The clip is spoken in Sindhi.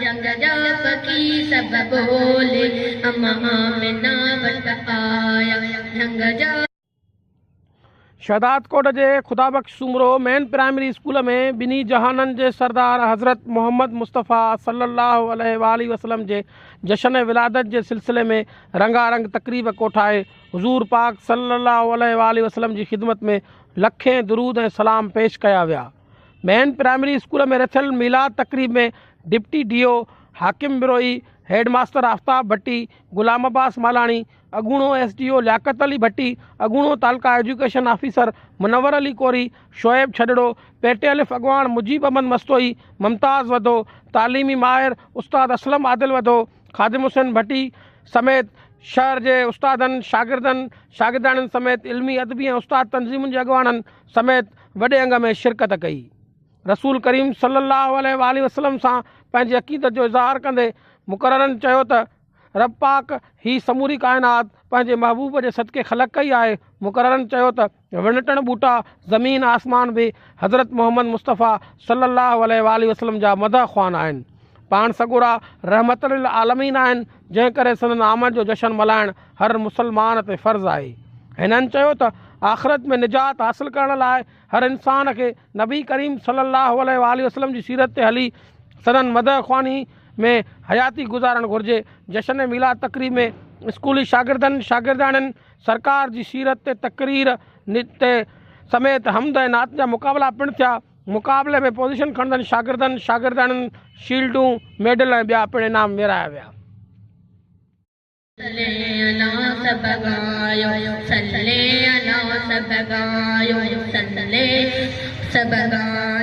جهنگ جا پکي سڀ ٻولي اما آمنه وٽ آيا جهنگ جا. شهدادڪوٽ جي Khuda Bakhsh Soomro main primary school ۾ ٻنهي جهانن جي سردار حضرت محمد مصطفيٰ صلي الله عليه واٰله وسلم جي جشن ولادت جي سلسلي ۾ رنگا رنگ تقريب ڪوٺائي حضور پاڪ صلي الله عليه واٰله وسلم جي خدمت ۾ لکين درود ۽ سلام پيش ڪيا ويا. مين پرائمري اسڪول ۾ رٿيل ميلاد تقريب ۾ deputy D O Hakim Brohi, head master Aftab Bhatti, Ghulam Abbas Malani, اڳوڻو S D O Liaquat Ali Bhatti, اڳوڻو تعلقه education officer Munawar Ali Kori, Shoaib Chhadro, P T الف اڳواڻ مجيب احمد مستوئي، ممتاز وڌو، تعليمي ماهر استاد اسلم عادل وڌو، خادم حسين ڀٽي سميت شهر جي استادن، شاگردن، شاگردياڻين سميت علمي، ادبي ۽ استاد تنظيمن جي اڳواڻن سميت وڏي انگ ۾ شرڪت ڪئي. رسول ڪريم صلي الله عليه واٰله وسلم سان پنهنجي عقيدت جو اظهار ڪندي مقررن چيو ته رب پاڪ هي سموري ڪائنات پنهنجي محبوب جي صدقي خلق ڪئي آهي. مقررن چيو ته وڻ ٽڻ ٻوٽا، زمين آسمان به حضرت محمد مصطفيٰ صلي الله عليه واٰله وسلم جا مدح خوان آهن. پاڻ سڳورا رحمت للعالمين آهن جنهن ڪري سندن آمد جو جشن ملهائڻ هر مسلمان تي فرض آهي. هنن چيو ته آخرت ۾ نجات حاصل ڪرڻ لاء هر انسان کي نبي ڪريم صلي الله عليه واٰله وسلم جي سيرت تي هلي سندن مدح خواني ۾ حياتي گذارڻ گهرجي. جشن ميلاد تقريب ۾ اسڪولي شاگردن شاگردياڻين سرڪار جي سيرت تي تقرير تي سميت حمد ۽ نعت جا مقابلا پڻ ٿيا. مقابلي ۾ پوزيشن کڻندڙ شاگردن شاگردياڻين شيلڊون، ميڊل ۽ ٻيا پڻ انعام ورهايا ويا. صلي الله سڀ ڳايو صلي الله سڀ ڳايو صلي سڀ ڳايو.